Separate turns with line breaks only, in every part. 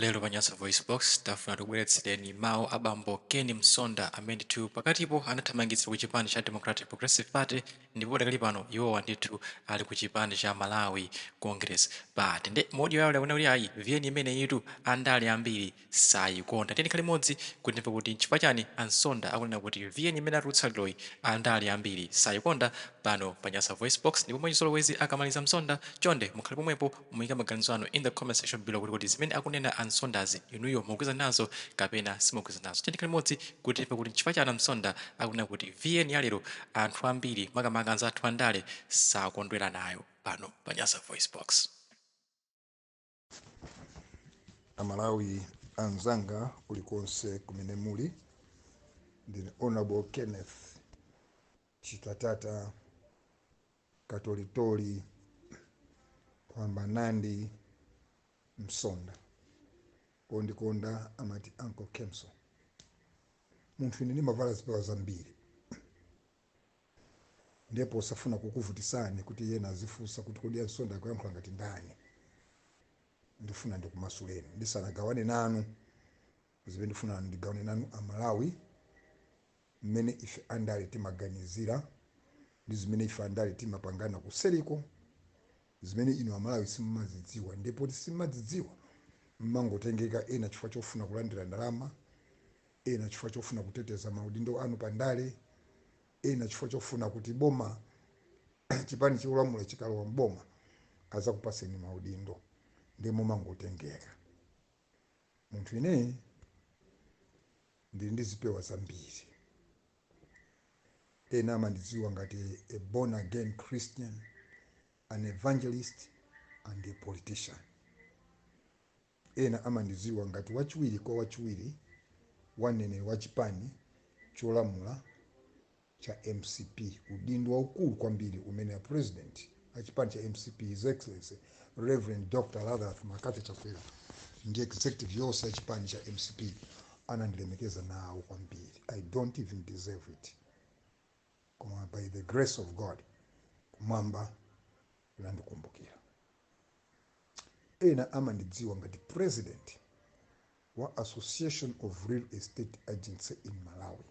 Lero pa Nyasa VoiceBox, tafuna tikubweretsereni mawu a bambo Ken Msonda amene ndithu pakatipo anathamangitsidwa ku chipani cha Democratic Progressive Party ndipo padakali pano iwowa ndithu ali ku chipani cha Malawi Congress Party. Nde mu audio yawo akunena kuti ayi, VN imeneyitu andale ambiri sayikonda. Tiyeni tikhale limodzi kuti timve kuti nchifukwa chani a Msonda akunena kuti VN imene atulutsa leroyi andale ambiri sayikonda pano pa Nyasa VoiceBox. Ndipo mwachizolowezi akamaliza Msonda, chonde mukhale pomwepo muyike maganizo anu in the comment section below kuti kodi zimene akunena a Msondazi inuyo mukugwirizana nazo kapena simukugwirizana nazo. Tiyeni tikhale limodzi kuti timve kuti nchifukwa chani a Msonda akunena kuti VN ya lero anthu ambiri, makamaka anzathu andale, sakondwera nayo pano pa Nyasa VoiceBox.
Amalawi anzanga kulikonse kumene muli, ndine Honorable Kenneth Chitatata Katolitoli Kwambanandi Msonda, kondikonda amati Uncle Kemso. Munthu ine ndimavala zipewa zambiri, ndipo osafuna kukuvutisani kuti yena azifunsa kuti kodi Msonda akuyankhula ngati ndani, ndifuna ndikumasuleni ndisanagawane nanu zimene ndifuna ndigawane nanu Amalawi, mmene ife andale timaganizira ndi zimene ife andale timapangana kuseriko, zimene inu Amalawi simumazidziwa. Ndipo simumazidziwa, mmangotengeka, ena chifukwa chofuna kulandira ndalama, ena chifukwa chofuna kuteteza maudindo anu pandale, ena chifukwa chofuna kuti boma, chipani cholamula chikalowa mboma azakupaseni maudindo, ndi mumangotengeka. Munthu ine ndili ndi zipewa zambiri. Ena amandidziwa ngati a born again Christian, an evangelist and a politician. Ena amandidziwa ngati wachiwiri kwa wachiwiri wa mneneri wa chipani cholamula cha MCP, udindo waukulu kwambiri umene a president a chipani cha MCP, His Excellency Reverend Dr Lazarus McCarthy Chakwera, ndi executive yonse ya chipani cha MCP anandilemekeza nawo kwambiri. I don't even deserve it, koma by the grace of God, kumwamba kunandikumbukira. Ena amandidziwa ngati president wa Association of Real Estate Agency in Malawi.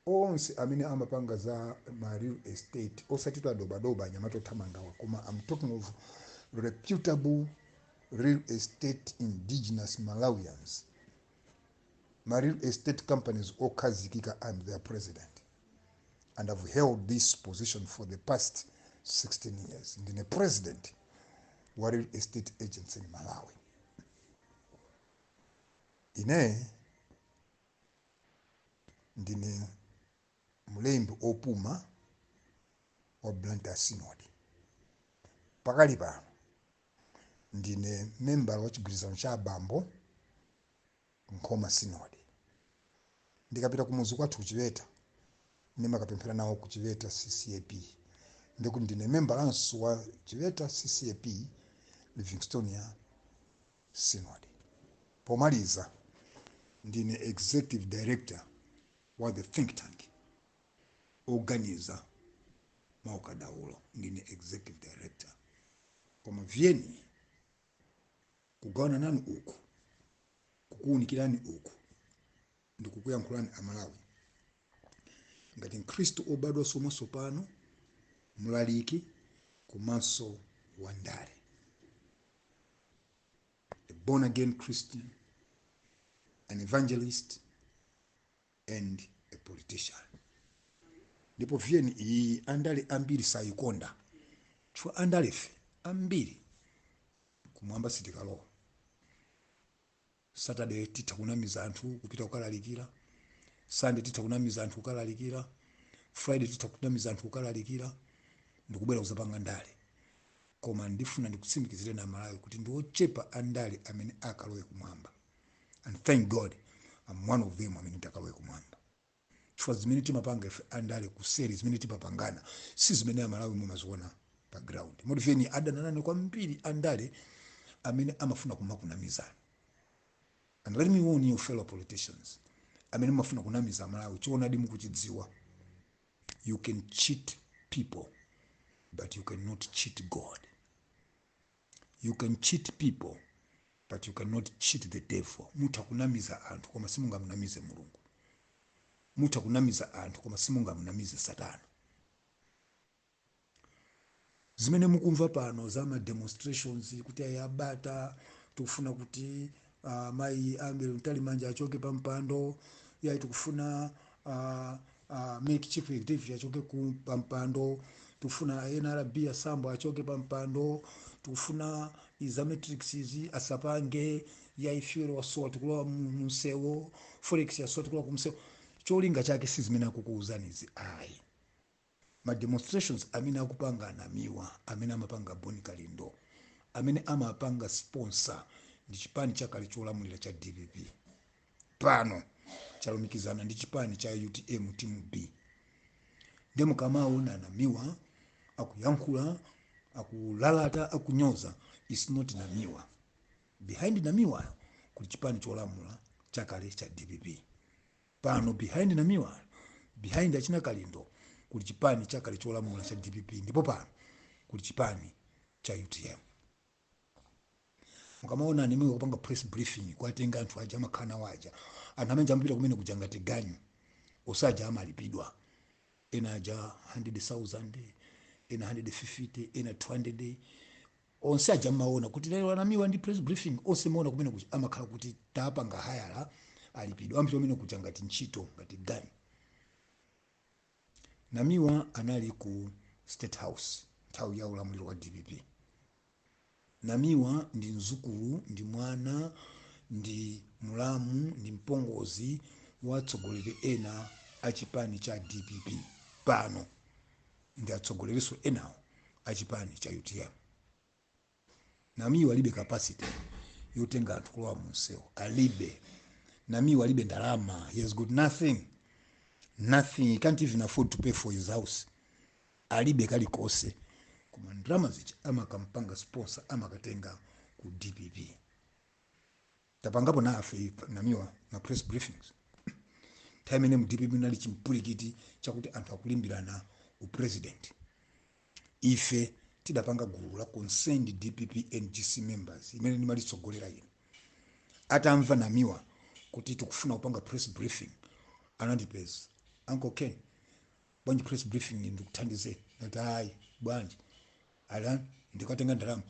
Onse amene amapanga za ma real estate, osati adobadoba, anyamata othamangawa, koma I'm talking of reputable real estate indigenous Malawians, ma real estate companies okhazikika. I'm their president and I've held this position for the past 16 years. Ndine president wa Real Estate Agency in Malawi. Ine ndine mlembi opuma wa Blantyre Synod. Pakali pano ndine membala wa chigwirizano cha abambo, Nkhoma Synod. Ndikapita kumuzi kwathu kuChiveta, ndimakapemphera nawo ku Chiveta CCAP, ndikuti ndine membalanso wa Chiveta CCAP Livingstonia Synod. Pomaliza, ndine executive director wa the think tank oganiza maukadaulo, ndine executive director. Koma VN kugawana nanu uku, kukuwunikirani uku, ndikukuyankhulani Amalawi ngati Mkhristu obadwa mwatsopano, mlaliki komanso wandale, a born again Christian, an evangelist and a politician. Ndipo VN iyi andale ambiri sayikonda, chifukwa andalefe ambiri kumwamba sitikalowa. Saturday titha kunamiza anthu kupita kukalalikira, Sunday titha kunamiza anthu kukalalikira, Friday titha kunamiza anthu kukalalikira, ndikubwera kuzapanga ndale. Koma ndifuna ndikutsimikizire na Malawi kuti ndi ochepa andale amene akalowe kumwamba, and thank God I'm one of them amene ndakalowe kumwamba, chifukwa zimene timapanga ife andale kuseri, zimene timapangana, si zimene Amalawi mumaziona pa ground. Moti VN adananane kwambiri andale amene amafuna kumakunamizana. And let me warn you, fellow politicians amene mumafuna kunamiza Amalawi, choonadi mukuchidziwa, you can cheat people but you cannot cheat God. You can cheat people. but you cannot cheat the devil. Mutha kunamiza anthu, koma simungamunamize Mulungu. Mutha kunamiza anthu, koma simungamunamize Satana. Zimene mukumva pano za ma demonstrations kuti ayabata, tikufuna kuti mayi Annabel Mtalimanja achoke pa mpando, yayi, tikufuna MEC chief executive achoke ku pa mpando, tikufuna NRB asambo achoke pa mpando, tikufuna iza matrix izi asapange, yayi, fuel wasowa, tikulowa mu msewo, forex yasowa, tikulowa ku msewo. Cholinga chake si zimene akukuuzanizi, ayi. Ma demonstrations amene akupanga anamiwa, amene amapanga Boni Kalindo, amene amapanga sponsor ndi chipani chakale cholamulira cha DPP, pano chalumikizana ndi chipani cha UTM Team B. Ndi mukamaona Namiwa akuyankhula, akulalata, akunyoza, is not Namiwa. Behind Namiwa kuli chipani cholamula chakale cha DPP. Pano behind Namiwa, behind achina Kalindo, kuli chipani chakale cholamula cha DPP, ndipo pano kuli chipani cha UTM. Mukamaona nimwe kupanga press briefing, kwatenga anthu aja amakhala waja, anthu amene amapita kumene kuja ngati ganyu, osaja amalipidwa, ena aja 100,000, ena 150, ena 200. Onse aja mmaona kuti lero anamiwa ndi press briefing, onse maona kumene kuja amakhala kuti tapanga hayala, alipidwa, amapita kumene kuja ngati ntchito, ngati ganyu. Namiwa anali ku State House nthawi ya ulamuliro wa DPP. Namiwa ndi mzukulu, ndi mwana, ndi mulamu, ndi mpongozi wa atsogoleri ena a chipani cha DPP, pano ndi atsogoleriso enawo a chipani cha UTM. Namiwa alibe capacity yotenga anthu kulowa munsewu, alibe. Namiwa alibe ndalama. He has got nothing, nothing. He can't even afford to pay for his house. Alibe kalikonse, koma ndalama zija amakampanga sponsor, amakatenga ku DPP. Tapangapo nafe Namiwa na press briefings nthawi imene mu DPP nali chimpulikiti chakuti anthu akulimbirana upresident. Ife tidapanga gulu la Concerned DPP NGC Members imene ndimalitsogolera ine. Atamva Namiwa kuti tikufuna kupanga press briefing, anandipeza, "Uncle Ken, bwanji press briefing ndikuthandizeni?" Ndati, "Ayi, bwanji?" Ala, ndikatenga ndalama.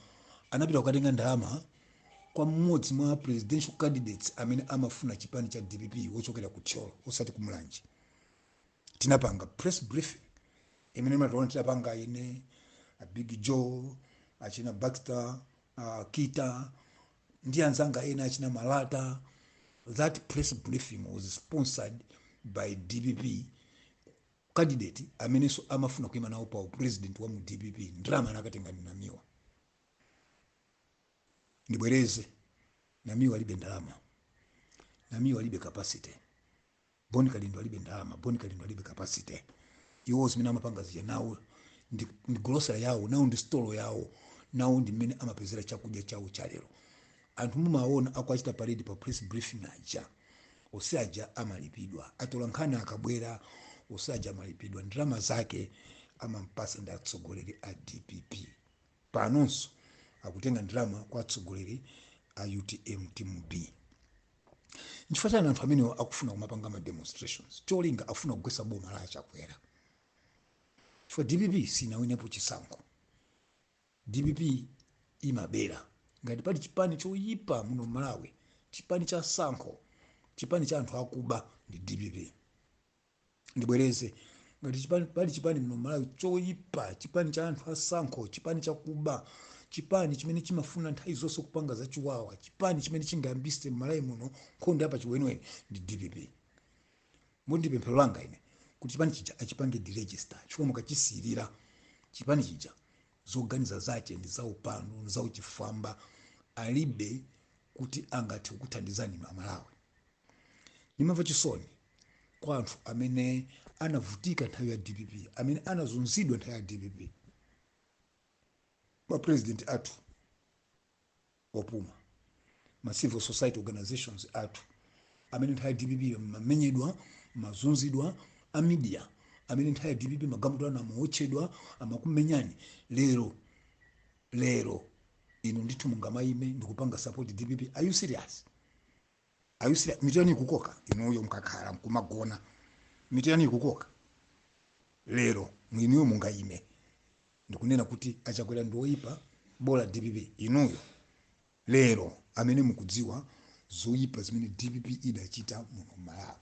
Anapita kukatenga ndalama kwa mmodzi mwa presidential candidates amene amafuna chipani cha DPP, wochokera ku Thyolo, osati ku Mulanje. Tinapanga press briefing imene mationa tidapanga ine, a Big Joe, achina Baxter, Kita ndi anzanga ena, achina Malata. That press briefing was sponsored by DPP candidate amenenso amafuna kuima nawo pa president wa mu DPP. Ndalama anakatenga ni Namiwa. Ndibwereze, Namiwa alibe ndalama, Namiwa alibe capacity. Boni Kalindo alibe ndalama, Boni Kalindo alibe capacity. Iwo zimene amapanga zija nawo ndi grocery yawo, nawo ndi stolo yawo, nawo ndi mmene amapezera chakudya chawo cha lero. Anthu mumaona akuachita parade pa press briefing aja, onse aja amalipidwa. Atola nkhani akabwera, onse aja amalipidwa. Ndalama zake amampasa ndi atsogoleri a DPP. Panonso akutenga ndalama kwa atsogoleri a UTM Team B. Nchifukwa chani anthu amenewo akufuna kumapanga ma demonstrations? Cholinga afuna kugwetsa boma la Achakwera, chifukwa DPP sinawinepo chisankho. DPP imabera. Ngati pali chipani choyipa muno Malawi, chipani cha sankho, chipani cha anthu akuba, ndi DPP. Ndibwereze, ngati chipani, pali chipani muno Malawi choyipa, chipani cha anthu asankho, chipani chakuba, chipani chimene chimafuna nthawi zonse kupanga zachiwawa, chipani chimene chingayambise m'Malawi muno nkhondo yapa chiweniweni, ndi DPP. Moti pemphero langa ine kuti chipani chija achipange deregister, chifukwa mukachisiyirira chipani chija, zoganiza zache ndi zaupano, ndi zauchifwamba, alibe kuti angathe kukuthandizani Amalawi. Ndimamva chisoni kwa anthu amene anavutika nthawi ya DPP, amene anazunzidwa nthawi ya DPP. Mapresident athu opuma, ma civil society organizations athu amene nthawi ya DPP mamenyedwa, mazunzidwa, a media amene nthawi ya DPP magalimoto anu amaotchedwa, amakumenyani, lero lero Inu ndithu mungamayime ndikupanga support DPP? Are you serious? Are you serious? Mitu yanu ikukoka? Inuyo mukakhala mkumagona, mitu yanu ikukoka? Lero inuyo mungayime ndikunena kuti aChakwera ndi oyipa, bola DPP? Inuyo lero amene mukudziwa zoyipa zimene DPP idachita muno Malawi.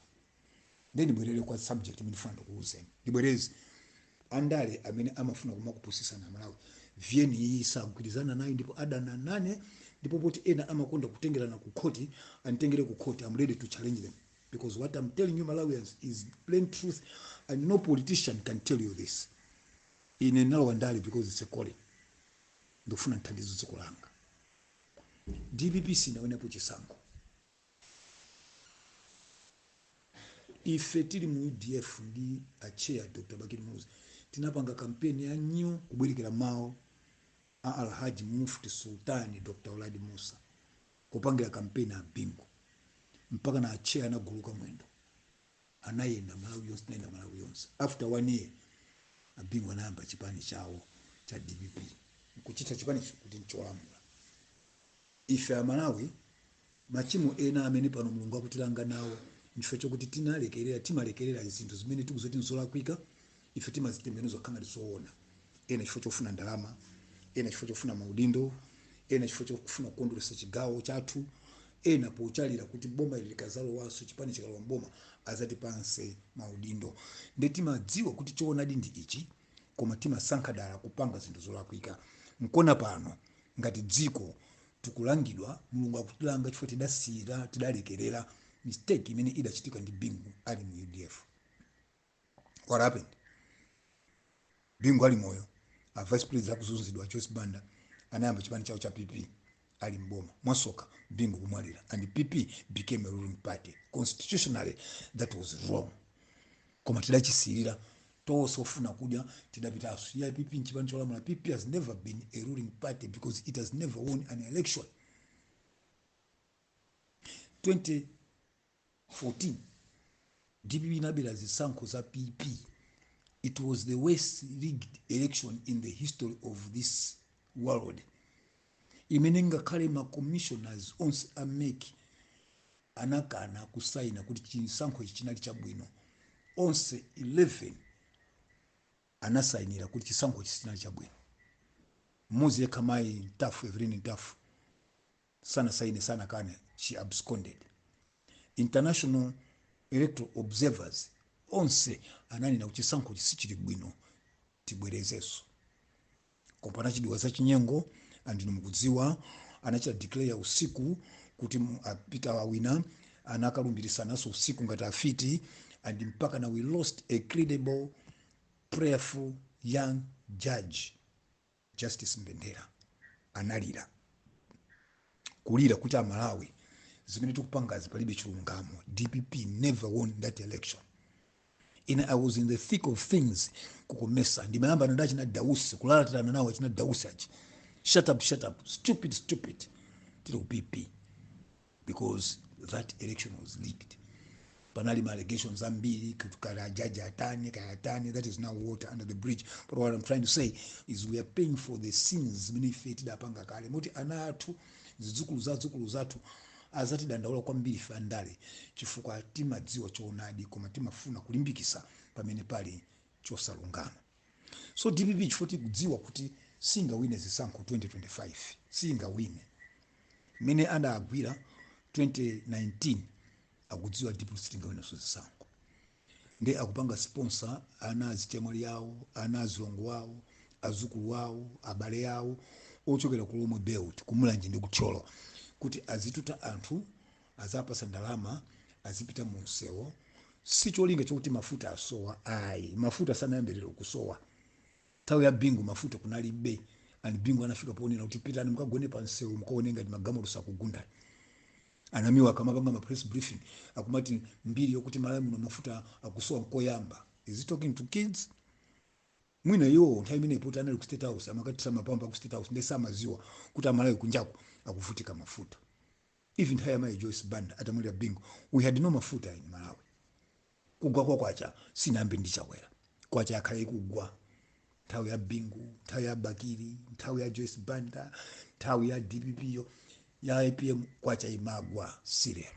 Then ndibwerere kwa subject imene ndifuna ndikuwuzeni. Ndibwereze, andale amene amafuna kumakupusisana Malawi, viyeni iyi sagwirizana naye ndipo adana nane. Ndipo poti ena amakonda kutengerana ku khoti, anditengere ku khoti. I'm ready to challenge them, because what I'm telling you Malawians is plain truth and no politician can tell you this. Ine ndinalowa ndale because it's a calling. Ndikufuna nthandizo dziko langa. DPP sinaonepo chisankho. Ife tili mu UDF ndi acheya Dr Bakili Muluzi, tinapanga kampeni ya new kubwerekera mawu a Alhaji Mufti Sultani Dr Uladi Musa, kupangira kampeni a Bingu, mpaka na acheya anaguluka mwendo, anayenda Malawi yonse, tinayenda Malawi yonse. After one year aBingu anayamba chipani chawo cha DPP, nkuchita chipanicho kuti ncholamula. Ife Amalawi, machimo ena amene pano Mulungu akutilanga nawo nchifukwa chokuti tinalekerera, timalekerera zinthu zimene tikuzoti nzolakwika. Ife timazitembenuza kukhala ngati zoona, ena chifukwa chofuna ndalama, ena chifukwa chofuna maudindo, ena chifukwa chofuna kukondweretsa chigawo chathu, ena pochalira kuti boma ili likazalowanso, chipani chikalowa mboma, azatipanse maudindo. Ndi timadziwa kuti choonadi ndi ichi, koma timasankha dala kupanga zinthu zolakwika. Nkona pano ngati dziko tikulangidwa. Mulungu akutilanga chifukwa tidasiyira, tidalekerera mistake imene idachitika ndi Bingu ali mu UDF. What happened? Bingu ali moyo, a vice president akuzunzidwa, Joyce Banda, anayamba chipani chawo cha PP ali mboma. Mwasoka Bingu kumwalira and PP became a ruling party. Constitutionally that was wrong, koma tidachisiyira tonse ofuna kudya, tidapitanso ya PP nchipani cholamula. PP has never been a ruling party because it has never won an election. 2014 DPP inabera zisankho za PP. It was the worst rigged election in the history of this world, imene ngakhale ma commissioners onse a MEC anakana kusaina kuti chisankho ichi chinali chabwino. Onse 11 anasayinira kuti chisankho ichi sichinali chabwino. Mmodzi yekha, mayi Ntafu, Evelyn Ntafu, sanasayine, sanakane, she absconded. International electoral observers onse ananena kuti chisankho ichi sichili bwino, tibwerezenso. Koma panachitidwa za chinyengo. Andinu mukudziwa, anachita declare usiku kuti apita awina, anakalumbirisanaso usiku ngati afiti, and mpaka na we lost a credible, prayerful young judge, Justice Mbendera. Analira kulira kuti Amalawi, zimene tikupangazi palibe chilungamo. DPP never won that election. Ine I was in the thick of things kukomesa. Ndimayamba nda achina Dausi, kulalatirana nawo achina Dausi achi, "Shut up, shut up, stupid, stupid," tili ku PP, because that election was leaked. Panali ma allegations ambiri kuti kaya ajaji atani, kaya atani. That is now water under the bridge. But what I'm trying to say is we are paying for the sins zimene ife tidapanga kale, moti ana athu, zidzukulu za zidzukulu zathu azatidandaula kwambiri ife andale, chifukwa timadziwa choonadi koma timafuna kulimbikisa pamene pali chosalungama. So DPP, chifukwa tikudziwa kuti singawine zisankho 2025, singawine, mmene adagwira 2019, akudziwa DPP sitingawinenso zisankho, ndi akupanga sponsor ana azichemwali awo, ana azilongo awo, azukulu awo, abale awo ochokera ku Lomwe Belt, kuMulanje ndi kuThyolo, kuti azituta anthu, azapasa ndalama, azipita mu msewu. Si cholinga chokuti mafuta asowa, ayi. Mafuta sanayambirire kusowa. Nthawi ya Bingu mafuta kunalibe, and Bingu anafika ponena kuti pitani mukagone pa msewu, mukaone ngati magalimoto sakugundani. Anamiwa akamapanga ma press briefing akumati mbiri yokuti Malawi muno mafuta akusowa nkoyamba. Is he talking to kids? Mwina iwo nthawi imeneyi poti anali ku State House, amakatisa mapamba ku State House, ndese amaziwa kuti Amalawi kunjaku akuvutika mafuta. Even nthawi ya mayi Joyce Banda, atamwalira Bingu, we had no mafuta in Malawi. Kugwa kwa kwacha sinayambe ndi Chakwera. Kwacha yakhala ikugwa. Nthawi ya Bingu, nthawi ya Bakili, nthawi ya Joyce Banda, nthawi ya DPP yo, ya APM, kwacha imagwa. Silero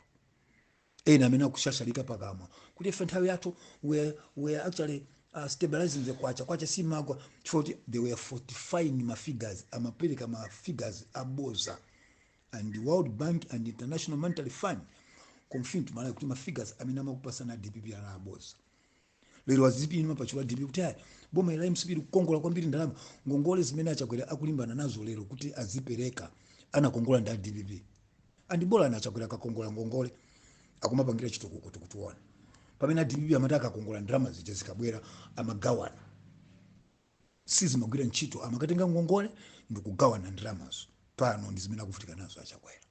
ena amene akushashalika pakamwa kuti ife nthawi yathu we are actually stabilizing the kwacha, kwacha simagwa, chifukwa kuti they were fortifying ma figures, amapereka ma figures aboza. And the World Bank and International Monetary Fund confirmed Malawi kuti ma figures amene amakupasana DPP ana aboza. Lero azipima pachula DPP kuti ayi, boma ila MCP likukongola kwambiri ndalama. Ngongole zimene aChakwera akulimbana nazo lero kuti azipereka, anakongola ndi a DPP. And bola anaChakwera akakongola ngongole akumapangira chitukuko, tikutiona. Pamene a DPP amati akakongola ndalama zija zikabwera amagawana, sizimagwira ntchito. Amakatenga ngongole ndikugawana ndalamazo. Pano ndi zimene akuvutika nazo aChakwera,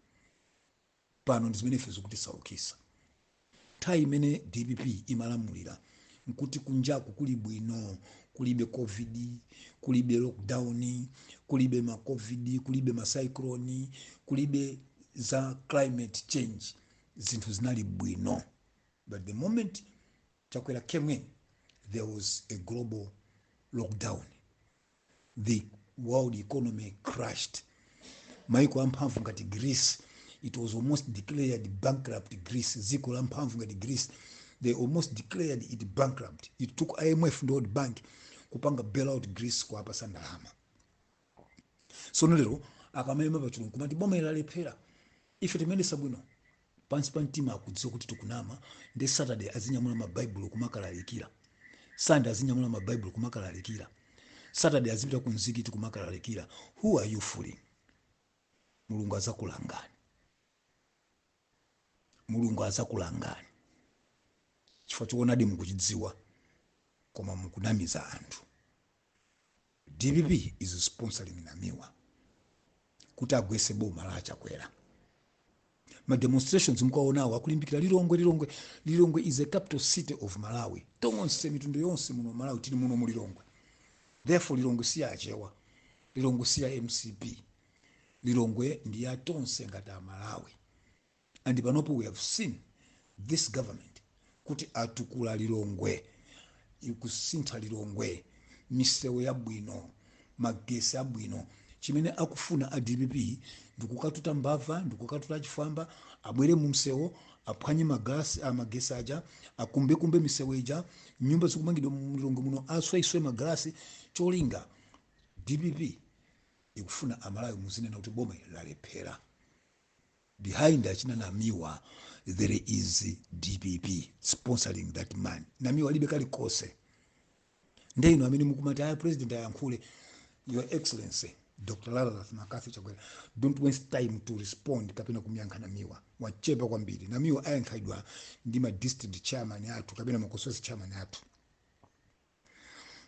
pano ndi zimene ife zikutisaukisa. Nthawi imene DPP imalamulira nkuti kunjaku kuli bwino, kulibe COVID, kulibe lockdown, kulibe ma COVID, kulibe ma cyclone, kulibe za climate change. Zinthu zinali bwino. But the moment Chakwera came in, there was a global lockdown, the world economy crashed. Maiko amphamvu ngati Greece, it was almost declared bankrupt. Greece, dziko la mphamvu ngati Greece, they almost declared it bankrupt. It took IMF ndi World Bank kupanga bailout Greece, kuapasa ndalama. Sono lero akamayima pachulungu kumati boma ilalephera, ife timayendesa bwino, pansi pa mtima akudziwa kuti tikunama. Ndi Saturday azinyamula mabaibulo kumakalalikira, Sunday azinyamula mabaibulo kumakalalikira, Saturday azipita ku mzikiti kumakalalikira. Who are you fooling? Mulungu azakulangani, Mulungu azakulangani, chifukwa choonadi mukuchidziwa koma mukunamiza anthu. DPP is sponsoring Namiwa kuti agwese boma la Chakwera. Ma demonstrations mukaonawo akulimbikira Lilongwe, Lilongwe. Lilongwe is a capital city of Malawi. Tonse mitundu yonse muno Malawi tili muno mu Lilongwe. Therefore Lilongwe si Achewa, Lilongwe si ya MCP, Lilongwe ndi ya tonse ngati Amalawi. And panopo we have seen this government kuti atukula Lilongwe, ikusintha Lilongwe, misewu yabwino, magesi abwino. Chimene akufuna a DPP ndikukatuta mbava, ndikukatuta chifwamba, abwere mu msewu, aphwanye magalasi amagesi aja, akumbekumbe misewu ija, nyumba zikumangidwa mu Lilongwe muno asweiswe magalasi. Cholinga DPP ikufuna Amalawi muzinena kuti boma ili lalephera. Behind achina Namiwa there is DPP sponsoring that man. Namiwa alibe kalikose. Ndeino amene mukumati aya president ayankhule, Your Excellency Dr Lazarus McCarthy Chakwera, don't waste time to respond kapena kumyankha Namiwa. Wachepa kwambiri Namiwa. Ayankhidwa ndi ma district chairman athu kapena ma constituency chairman athu.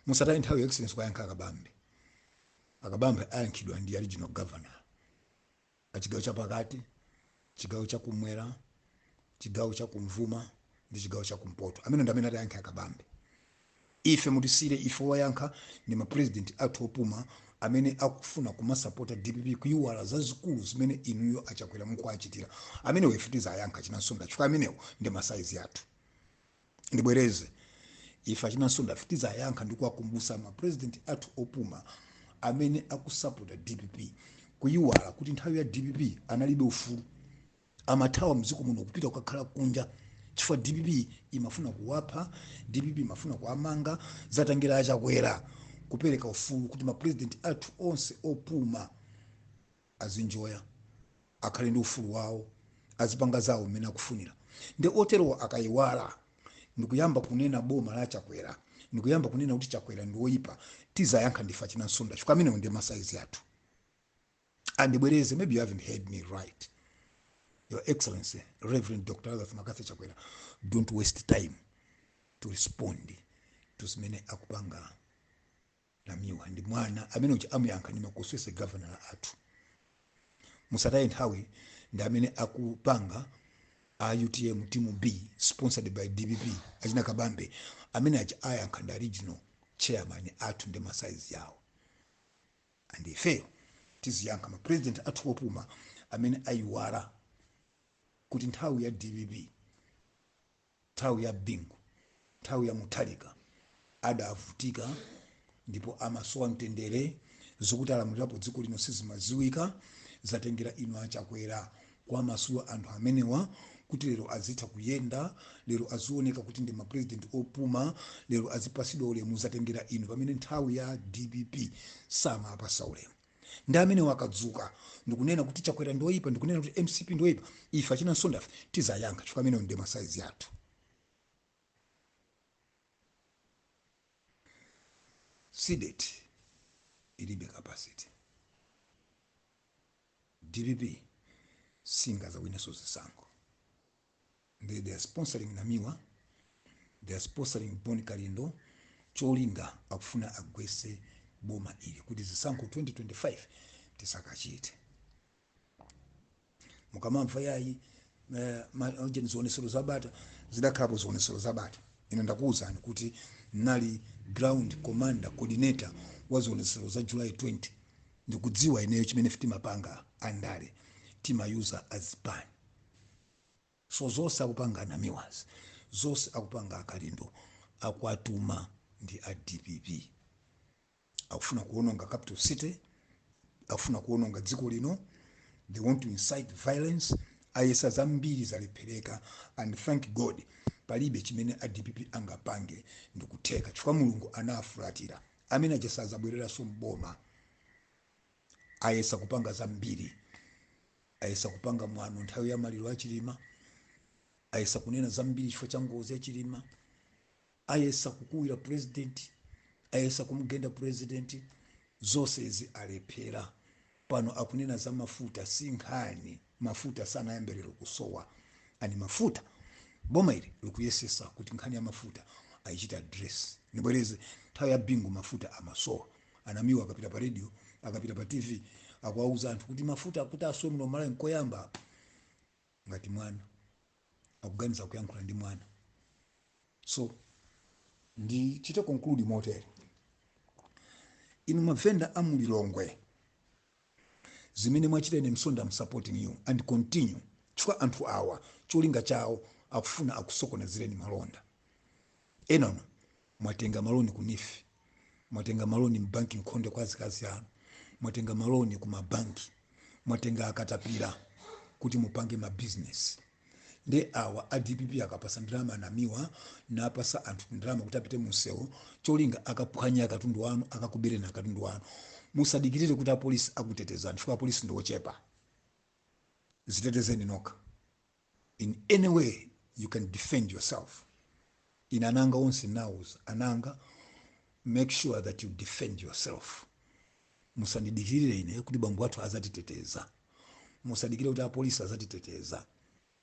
Musataye nthawi, Your Excellency, kuyankha Akabambe. Akabambe ayankhidwa ndi regional governor achigawo chapakati, chigawo chakumwera, chigawo chakumvuma ndi chigawo chakumpoto. Amene ndi amene atayankha Akabambe. Ife mutisire ife, wayankha ndi mapresident athu opuma amene akufuna kumasapota DPP, kuiwala zazikulu zimene inuyo aChakwera mukuachitira. Amenewo ife tizayankha achinansonda, chifukwa amenewo ndi masaizi athu. Ndibwereze, ife achinansonda tizayankha ndi kuwakumbusa mapresident athu opuma amene akusapota DPP, kuiwala kuti nthawi ya DPP analibe ufulu, amathawa mdziko muno kupita kukakhala kunja chifukwa DPP imafuna kuwapha, DPP imafuna kuwamanga. Zatangira aChakwera kupereka ufulu kuti mapresident athu onse opuma azinjoya, akhale ndi ufulu wawo, azipanga zawo mmene akufunira. Ndi oterowa akayiwala ndikuyamba kunena boma la Chakwera, ndikuyamba kunena kuti Chakwera ndi woyipa, tizayankha ndife achinansonda, chifukwa amenewo ndi masaizi athu. Andibwereze, maybe you haven't heard me right. Your Excellency Reverend Dr Lazarus McCarthy Chakwera, don't waste time to respond to zimene akupanga Namiwa. Ndi mwana amene uja amuyankha ndi makoswese governor athu. Musataye nthawi ndi amene akupanga a UTM Team B sponsored by DPP, achina Kabambe. Amene aja ayankha ndi regional chairman athu ndi masaizi yawo. And ifeyo tiziyankha mapresident athu opuma amene ayiwala kuti nthawi ya DPP, nthawi ya Bingu, nthawi ya Mutharika adavutika. Ndipo amasowa mtendere. Zokuti alamulirapo dziko lino sizimaziwika. Zatengera inu aChakwera kuwamasula anthu amenewa kuti lero azitha kuyenda, lero azioneka kuti ndi mapresident opuma, lero azipasidwa ulemu. Zatengera inu, pamene nthawi ya DPP samapasa ulemu. Ndi amenewa akadzuka ndikunena kuti Chakwera ndoyipa, ndikunena kuti MCP ndoyipa, ife achina Msondafe tizayankha, chifukwa amenewo ndi masaizi athu. CDEDI ilibe capacity. DPP singazawinenso zisankho. They are sponsoring Namiwa, they are sponsoring Bon Kalindo. Cholinga akufuna agwese boma ili kuti zisankho 2025 tisakachite. Mukamamva yayi zionesero zabata, zidakhalapo zionesero zabata. Ine ndakuwuzani kuti nali ground commander coordinator wa zionesero za July 20. Ndikudziwa ineyo chimene timapanga andale, timayuza azipani. So zonse akupanga anamiwazi, zonse akupanga aKalindo, akuatuma ndi a DPP. Akufuna kuononga capital city, akufuna kuononga dziko lino. They want to incite violence. Ayesa zambiri, zalephereka, and thank God palibe chimene a DPP angapange ndikutheka, chifukwa Mulungu anafulatira. Amene aja sazabwereranso mboma. Ayesa kupanga zambiri, ayesa kupanga mwano nthawi ya maliro aChilima, ayesa kunena zambiri chifukwa cha ngozi ya Chilima, ayesa kukuwira president, ayesa kumugenda president. Zonse izi alephera. Pano akunena za mafuta, si nkhani. Mafuta sanayambirire kusowa ani mafuta. Boma ili likuyesesa kuti nkhani ya mafuta ayichita address. Ndibwereze, nthawi ya Bingu mafuta amasowa. Anamiwa akapita pa radio, akapita pa TV, akuwauza anthu kuti mafuta akuti asowe muno Malawi nkoyamba apa. Ngati mwana akuganiza kuyankhula ndi mwana. So ndichite conclude motere: inu mavenda amulilongwe, zimene mwachita, ine Msonda am supporting you and continue, chifukwa anthu awa cholinga chawo akufuna akusokonezereni malonda. Enano mwatenga maloni ku NEEF, mwatenga maloni mbanki, nkhonde kwa azikazi anu, mwatenga maloni ku mabanki, mwatenga akatapira kuti mupange mabizinesi. Ndi awa a DPP akapasa ndalama anamiwa, napasa anthu ndalama kuti apite munsewu, cholinga akaphwanya akatundu wanu, akakubereni akatundu wanu. Musadikirire kuti apolisi akutetezani, chifukwa apolisi ndi ochepa. Zitetezeni nokha in any way you can defend yourself. In ananga onse nauza ananga, make sure that you defend yourself. Musandidikirire ine kuti bambo athu azatiteteza, musadikire kuti apolisi azatiteteza.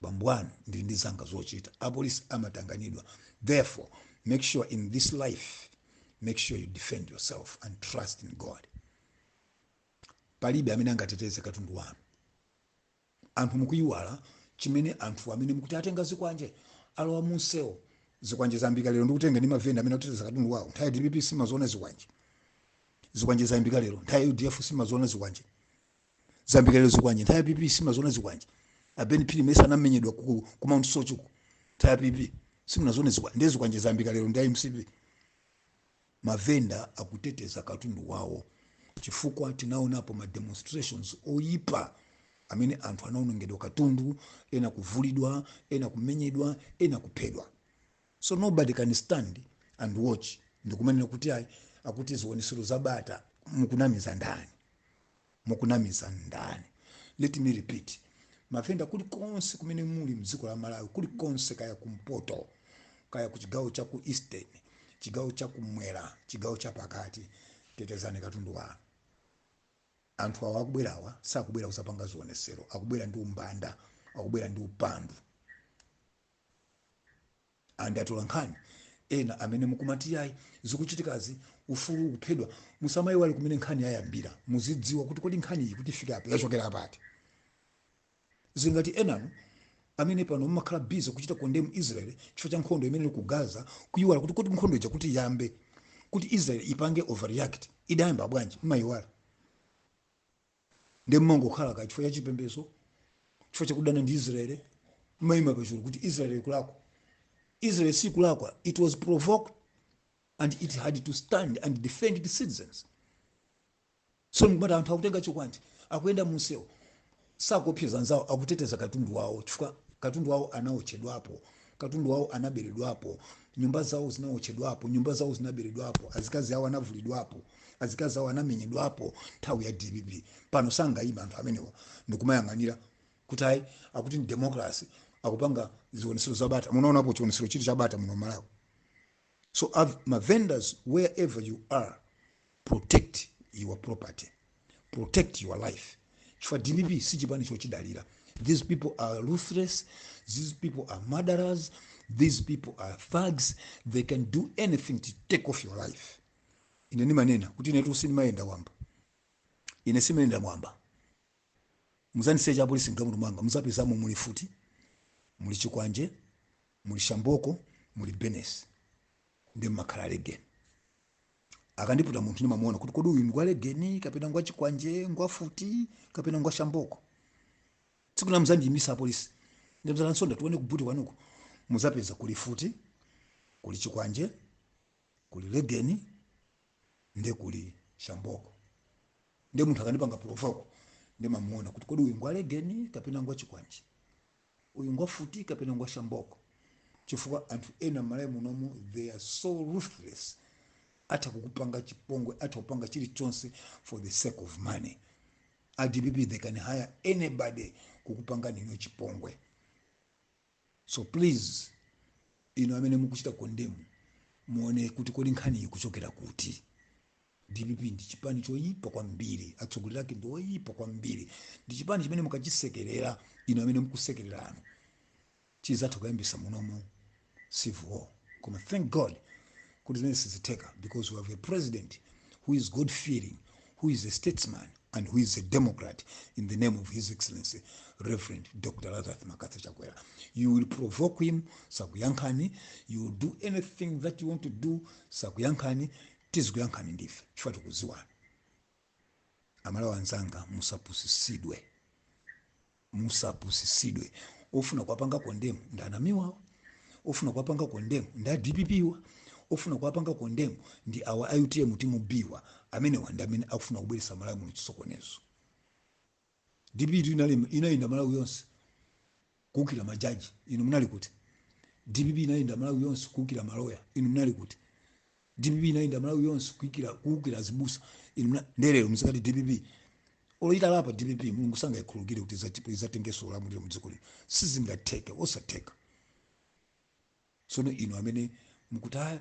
Bambo anu ndili ndi zanga zochita, apolisi amatanganidwa. Therefore make sure in this life, make sure you defend yourself and trust in God. Palibe amene angateteze katundu wanu. Anthu mukuyiwala chimene anthu amene mukuti atenga zikwanje, alowa munsewu. Zikwanje zayambika lero ndikutenga ndi mavenda amene akuteteza katundu wawo? Nthawi ya DPP simazoona zikwanje. Zikwanje zayambika lero? Nthawi ya UDF simazoona zikwanje. Zayambika lero zikwanje? Nthawi ya PP simazoona zikwanje. Abeni Phiri mesa anamenyedwa ku Mount Soche ku nthawi ya PP? Simunazoone zikwanje? Ndiye zikwanje zayambika lero ndi MCP? Mavenda akuteteza katundu wawo chifukwa tinaonapo ma demonstrations oyipa amene anthu anaonongedwa katundu, ena kuvulidwa, ena kumenyedwa, ena kuphedwa. So nobody can stand and watch ndikumanena kuti ayi, akuti zionesero zabata. Mukunamiza ndani? Mukunamiza ndani? Let me repeat, mavenda kulikonse kumene muli mdziko la Malawi, kulikonse, kaya kumpoto, kaya ku chigawo cha ku eastern, chigawo cha kumwera, chigawo cha pakati, tetezani katundu wanu. Anthu awa akubwerawa sakubwera kusapanga zionesero, akubwera ndi umbanda, akubwera ndi upandu. And atola nkhani ena amene mukumati yayi, zikuchitikazi, ufulu ukuphedwa, musamayiwale kumene nkhani yayambira. Muzidziwa kuti kodi nkhani iyi kuti ifike apa yachokera pati. Zingati enanu amene pano mumakhala busy kuchita condemn Israel chifukwa cha nkhondo imene ili ku Gaza, kuyiwala kuti kodi nkhondo ija kuti iyambe, kuti Israel ipange overreact, idayamba bwanji? Mmayiwala. Ndi mmangokhala ka chifukwa cha chipembedzo, chifukwa chakudana ndi Israel, mmayima pachulu kuti Israel ikulakwa. Israel sikulakwa. It was provoked. And it had to stand and defend the citizens. So ndimati anthu akutenga chikwanje, akuyenda munsewu, sakuopseza anzawo, akuteteza katundu wawo, chifukwa katundu wawo anaotchedwapo, katundu wawo anaberedwapo, nyumba zawo zinaotchedwapo, nyumba zawo zinaberedwapo, azikazi awo anavulidwapo, azikazi awo anamenyedwapo nthawi ya DPP. Pano sangayima anthu amenewa ndikumayang'anira kuti ayi, akuti ni democracy, akupanga zionesero zabata. Munaonapo chionesero chili chabata muno Malawi? So ma vendors, wherever you are, protect your property, protect your life, chifukwa DPP si chipani chochidalira. These people are ruthless, these people are murderers, these people are thugs. They can do anything to take off your life. Ine ndimanena kuti inetu sindimayenda wamba, ine simayenda mwamba. Muzandisecha apolisi mgalimoto mwanga, muzapezamo muli futi, muli chikwanje, muli shamboko, muli benesi, ndi mmakhala legeni. Akandiputa munthu ndimamuona kuti kodi uyu ngwa legeni kapena ngwa chikwanje, ngwa futi kapena ngwa shamboko. Tsiku la muzandiyimisa apolisi, ndimzala Nsonda, tione kubuti kwanuko, muzapeza kuli futi, kuli chikwanje, kuli legeni, ndi kuli shamboko. Ndi munthu akandipanga provoke, ndimamuona kuti kodi uyu ngwa legeni kapena ngwa chikwanje, uyu ngwa futi kapena ngwa shamboko, chifukwa anthu ena m'Malawi munomu, they are so ruthless, atha kukupanga chipongwe, atha kupanga chilichonse for the sake of money. A DPP, they can hire anybody kukupanga nino chipongwe. So please, ino amene mukuchita condemn, muone kuti kodi nkhani iyi kuchokera kuti. DPP ndi chipani choyipa kwambiri, atsogoleri ake ndi oyipa kwambiri. Ndi chipani chimene mukachisekerera, ino amene mukusekerera anu, chizatha kuyambisa munomu civil war. Koma thank God kuti zimene sizitheka, because we have a president who is God fearing, who is a statesman and who is a democrat, in the name of His Excellency Reverend Dr. Lazarus McCarthy Chakwera. You will provoke him, sakuyankhani. You will do anything that you want to do, sakuyankhani. Tizikuyankhani ndife chifukwa tikuziwana. Amalawi anzanga, musapusisidwe, musapusisidwe. Ofuna kuwapanga condemn ndi anamiwawo, ofuna kuwapanga condemn ndi a DPP wa, ofuna kuwapanga condemn ndi awa a UTM timubiwa. Amenewa ndi amene akufuna kubweretsa Malawi muno chisokonezo. DPP inayenda Malawi yonse kuwukira majaji, inu munali kuti? DPP inayenda Malawi yonse kuwukira maloya, inu munali kuti? DPP inayenda Malawi yonse kuwukira azibusa, inu ndelero muzikati DPP oloyitalapa. DPP Mulungu sangayikhululukire kuti izatengeso ulamuliro mdziko lino, sizingatheke, osatheka. Tsono inu amene mukuti aya,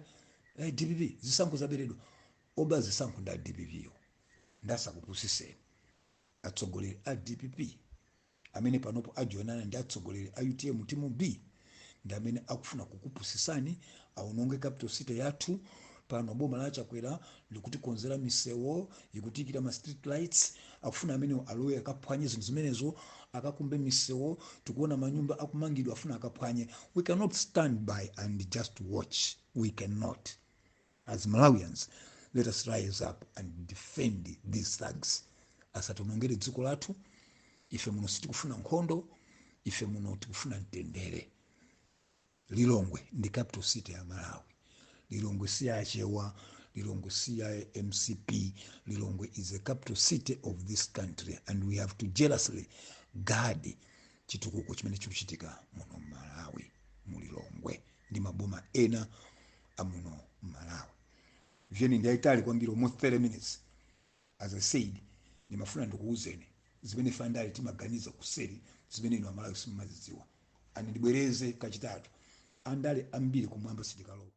hey, DPP zisankho zaberedwa, oba zisankho ndi a DPP yo. Ndasakupusiseni, atsogoleri a DPP amene panopo ajoinana ndi atsogoleri a UTM team B ndi amene akufuna kukupusisani, aononge capital city yathu. Pano boma la Chakwera likutikonzera misewo, ikutiyikira ma street lights. Akufuna amene alowe akaphwanye zinthu zimenezo, akakumbe misewo. Tikuona manyumba akumangidwa, afuna akaphwanye. We cannot stand by and just watch, we cannot. As Malawians, let us rise up and defend these thugs asatonongere dziko lathu. Ife muno sitikufuna nkhondo, ife muno tikufuna mtendere. Lilongwe ndi capital city ya Malawi. Lilongwe si ya Chewa, Lilongwe si ya MCP. Lilongwe is a capital city of this country and we have to jealously guard chitukuko chimene chikuchitika muno Malawi, mu Lilongwe ndi maboma ena amuno Malawi. Vyeni ndi ayitali kwambiri, almost 30 minutes. As I said, ndimafuna ndikuwuzeni zimene fandali timaganiza kuseri, zimene inu Amalawi simumazidziwa. Ani ndibwereze kachitatu, andale ambiri kumwamba sitikalowa.